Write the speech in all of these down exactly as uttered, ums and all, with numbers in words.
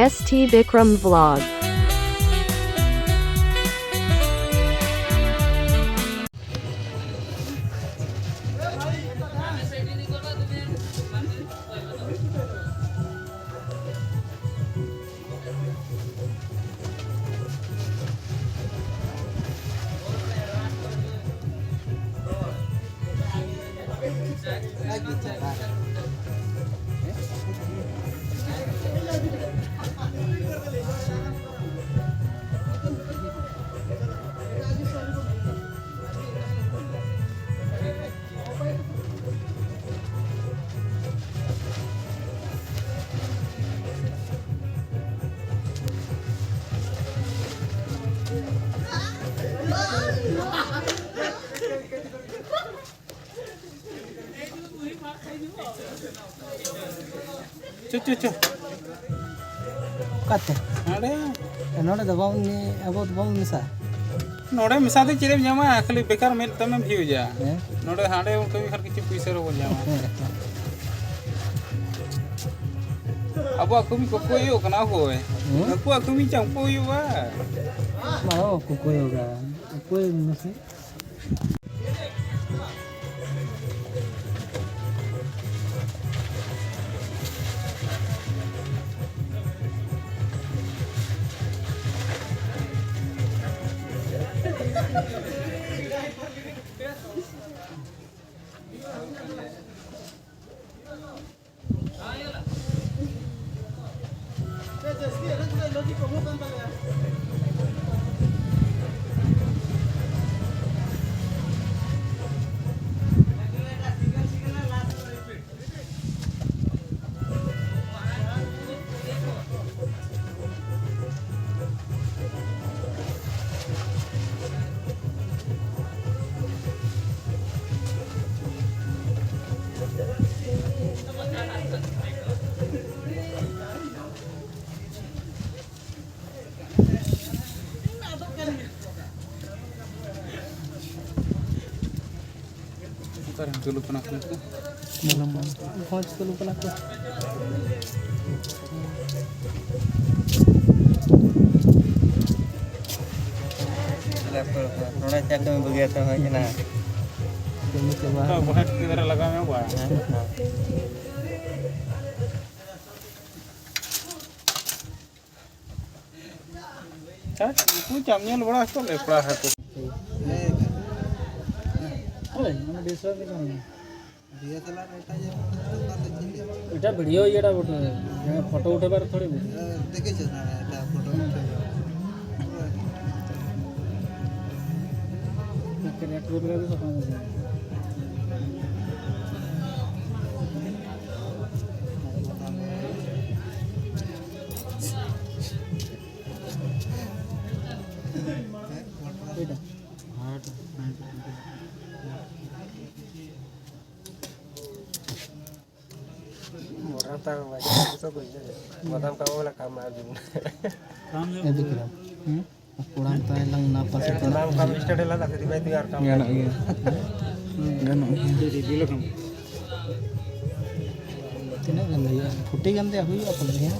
S T Bikram Vlog. ᱪᱚ, ᱪᱚ, ᱪᱚ᱾ ᱚᱠᱟᱛᱮ? ᱦᱟᱸᱰᱮ᱾ ᱱᱚᱰᱮ ᱫᱚ ᱵᱟᱵᱚᱱ, ᱟᱵᱚ ᱫᱚ ᱵᱟᱵᱚᱱ ᱢᱮᱥᱟᱜᱼᱟ᱾ ᱱᱚᱰᱮ ᱢᱮᱥᱟ ᱫᱚ ᱪᱮᱫ ᱮᱢ ᱧᱟᱢᱟ? ᱠᱷᱟᱹᱞᱤ ᱵᱮᱠᱟᱨ ᱢᱮᱫ ᱛᱟᱢᱮᱢ ᱵᱷᱤᱭᱩᱡᱟ᱾ ᱦᱮᱸ᱾ ᱱᱚᱰᱮ ᱦᱟᱸᱰᱮ ᱵᱚᱱ ᱠᱟᱹᱢᱤ ᱠᱷᱟᱱ ᱠᱤᱪᱷᱩ ᱯᱩᱭᱥᱟᱹ ᱨᱮᱵᱚᱱ ᱧᱟᱢᱟ᱾ ᱦᱮᱸ᱾ ᱟᱵᱚᱣᱟᱜ ᱠᱟᱹᱢᱤ ᱠᱚ ᱚᱠᱚᱭ ᱦᱩᱭᱩᱜ ᱠᱟᱱᱟ, ᱚᱠᱚᱭ? ᱦᱮᱸ? ᱟᱠᱚᱣᱟᱜ ᱠᱟᱹᱢᱤ ᱪᱟᱢ ᱚᱠᱚᱭ ᱦᱩᱭᱩᱜᱼᱟ? ᱵᱟᱝ, ᱚᱠᱚᱭ ᱦᱩᱭᱩᱜᱼᱟ? ᱚᱠᱚᱭ ᱢᱮᱥᱮ? ᱚᱠᱟᱨᱮᱢ ᱫᱩᱲᱩᱵ ᱠᱟᱱᱟ ᱠᱩᱝᱠᱩ? ᱵᱷᱚᱡᱽ ᱠᱚ ᱱᱚᱝᱠᱟᱱᱟᱜ ᱠᱚ᱾ ᱛᱷᱚᱲᱟ ᱪᱟ ᱠᱟᱹᱢᱤ ᱵᱟᱹᱜᱤᱭᱟᱛᱚ ᱦᱩᱭ ᱠᱟᱱᱟ᱾ ᱠᱟᱹᱢᱤ ᱪᱟᱵᱟ᱾ ᱵᱚᱦᱮᱴ ᱠᱤᱫᱷᱟᱨ ᱞᱟᱜᱟ ᱢᱮ ᱵᱟ᱾ ᱦᱮᱸ, ᱦᱮᱸ᱾ ᱦᱮᱸ, ᱩᱱᱠᱩ ᱪᱟᱢ ᱧᱮᱞ ᱵᱟᱲᱟ ᱦᱚᱪᱚ ᱞᱮ ᱠᱚᱲᱟ ᱦᱟᱹᱠᱩ᱾ ᱦᱳᱭ, ᱚᱱᱟ ᱰᱤᱥ ᱞᱟᱜᱟᱣ ᱢᱮ᱾ ᱮᱴᱟ ᱵᱷᱤᱰᱤᱭᱳ ᱤᱭᱟᱹᱴᱟ ᱵᱚᱴᱷᱮ, ᱡᱟᱦᱟᱸ ᱯᱷᱳᱴᱳ ᱩᱴᱷᱮᱵᱟᱨ ᱛᱷᱚᱲᱤ ᱵᱚᱴᱷᱮ᱾ ᱮᱴᱟ ᱯᱷᱳᱴᱳ ᱩᱴᱷᱮᱵᱟᱨ᱾ ᱵᱟᱫᱟᱢ ᱠᱟᱢ ᱵᱚᱞᱮ ᱠᱟᱢ ᱟᱨ ᱡᱩᱱ᱾ ᱮᱫᱤ ᱠᱮᱫᱟᱢ᱾ ᱦᱩᱸ? ᱠᱚᱲᱟᱢ ᱛᱟᱭ ᱞᱟᱝ ᱱᱟ ᱯᱟᱥᱮ ᱠᱚᱲᱟ᱾ ᱵᱟᱫᱟᱢ ᱠᱟᱢ ᱥᱴᱟᱰᱤ ᱞᱟᱜᱟ ᱛᱮ ᱫᱤᱵᱟᱭ ᱛᱩᱭᱟᱨ ᱠᱟᱢ᱾ ᱜᱟᱱᱚᱜ ᱜᱮᱭᱟ᱾ ᱜᱟᱱᱚᱜ ᱜᱮᱭᱟ᱾ ᱛᱤᱱᱟᱹᱜ ᱜᱟᱱ ᱦᱩᱭᱩᱜᱼᱟ? ᱯᱷᱩᱴᱤ ᱜᱟᱱ ᱛᱮ ᱦᱩᱭᱩᱜᱼᱟ ᱯᱟᱞᱮ, ᱦᱮᱸ?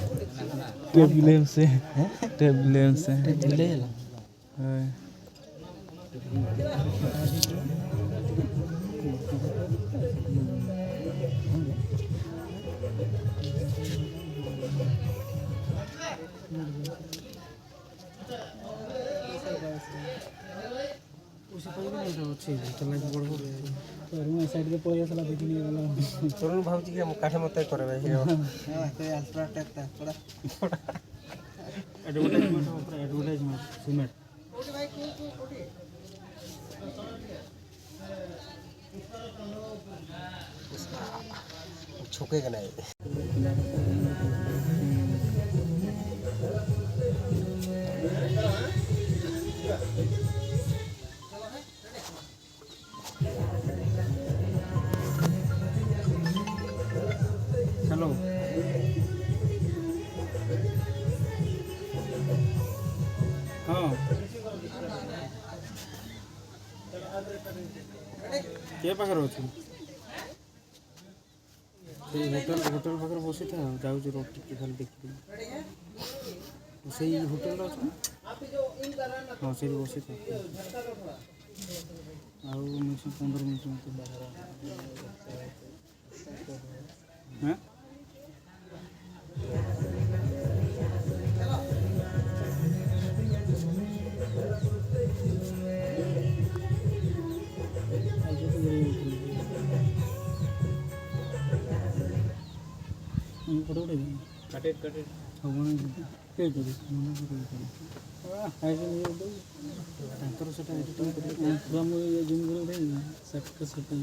ᱴᱮᱯ ᱞᱟᱹᱭ ᱢᱮᱥᱮ᱾ ᱦᱮᱸ? ᱴᱮᱯ ᱞᱟᱹᱭ ᱢᱮᱥᱮ᱾ ᱴᱮᱯ ᱞᱟᱹᱭ ᱟᱞᱟᱝ᱾ ᱦᱳᱭ᱾ ᱩᱥᱤ ᱯᱟᱜᱽᱨᱤ ᱢᱮ ᱛᱚ, ᱪᱮᱫ ᱛᱟᱞᱟ ᱵᱚᱲ ᱵᱚᱲ᱾ ᱛᱚ, ᱱᱚᱣᱟ ᱥᱟᱭᱤᱰ ᱨᱮ ᱯᱚᱭᱥᱟ ᱥᱟᱞᱟ ᱫᱮᱠᱷᱤ ᱱᱤᱭᱟᱹ ᱜᱮᱞᱟ᱾ ᱛᱚᱨᱩᱱ ᱵᱷᱟᱹᱵᱩ ᱪᱤᱠᱟᱹ ᱢᱚᱠᱟ ᱴᱷᱮᱱ ᱢᱚᱛᱚᱭ ᱠᱚᱨᱮ ᱵᱟᱭ ᱦᱤᱨᱳ᱾ ᱦᱮᱸ, ᱛᱚ, ᱟᱞᱴᱨᱟ ᱴᱮᱠ ᱛᱮ, ᱛᱷᱚᱲᱟ᱾ ᱮᱰᱵᱷᱟᱨᱴᱟᱭᱤᱡᱽᱢᱮᱱᱴ ᱦᱚᱸ, ᱯᱩᱨᱟᱹ ᱮᱰᱵᱷᱟᱨᱴᱟᱭᱤᱡᱽᱢᱮᱱᱴ, ᱥᱤᱢᱮᱱᱴ᱾ ᱪᱷᱩᱠᱮ ᱠᱟᱱᱟᱭ᱾ ᱦᱮᱞᱳ᱾ ᱦᱚᱸ᱾ କେ ପାଖରେ ଅଛୁ? ସେଇ ହୋଟେଲ, ହୋଟେଲ ପାଖରେ ବସିଥା, ଯାଉଛି, ରୁହ, ଟିକେ ଖାଲି ଦେଖିଦେବି। ସେଇ ହୋଟେଲଟା ଅଛି ନା? ହଁ, ସେଇଠି ବସିଥା। ଆଉ ଉଣେଇଶ, ପନ୍ଦର ମିନିଟ୍ ମତେ ବାହାର। ଆଁ? ଫଟୋ ଉଠେଇବି। ହବନି। କିଏ କରିଛି? ମନେ ପକେଇବି। ତାଙ୍କର ସେଟା ଏଡିଟିଂ କରିକି ଛୁଆ ମୁଁ ଇଏ ଜୁମ୍ କରି ଉଠେଇବି। ସେଟା ସେଟା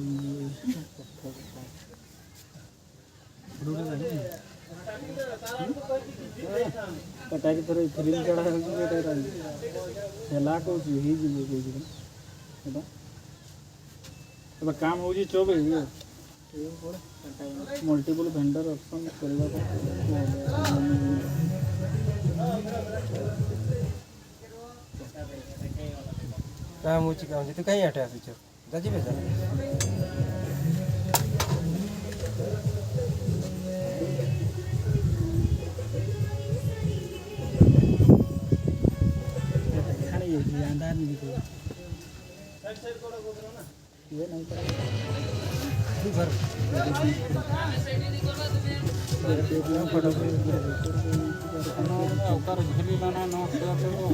କଟାରୀ ଥରେ ଫିଲ୍ମ ଛଡ଼ା ହେଉଛି, ଏଇଟା ହେଲା କହୁଛି, ହେଇଯିବ କହୁଛି। ଏଇଟା, ଏଇଟା କାମ ହେଉଛି, ଚୋବେ। ମଲ୍ଟିପଲ୍ ଭେଣ୍ଡର ଅପସନ୍ କରିବା ପାଇଁ। କାମ ହେଉଛି, କାମ ହେଉଛି। ତୁ କାହିଁ ଏଠି ଆସୁଛୁ? ଯା, ଯିବେ, ଯା। ᱚᱠᱟᱨᱮ ᱡᱷᱟᱹᱞᱤ ᱞᱮᱱᱟ ᱱᱚᱣᱟ ᱥᱮᱭᱟᱨ ᱛᱮᱫᱚ?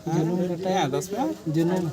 ᱦᱮᱸ, ᱫᱚᱥ ᱢᱤᱱᱤᱴ᱾ ᱡᱩᱱᱩᱢ᱾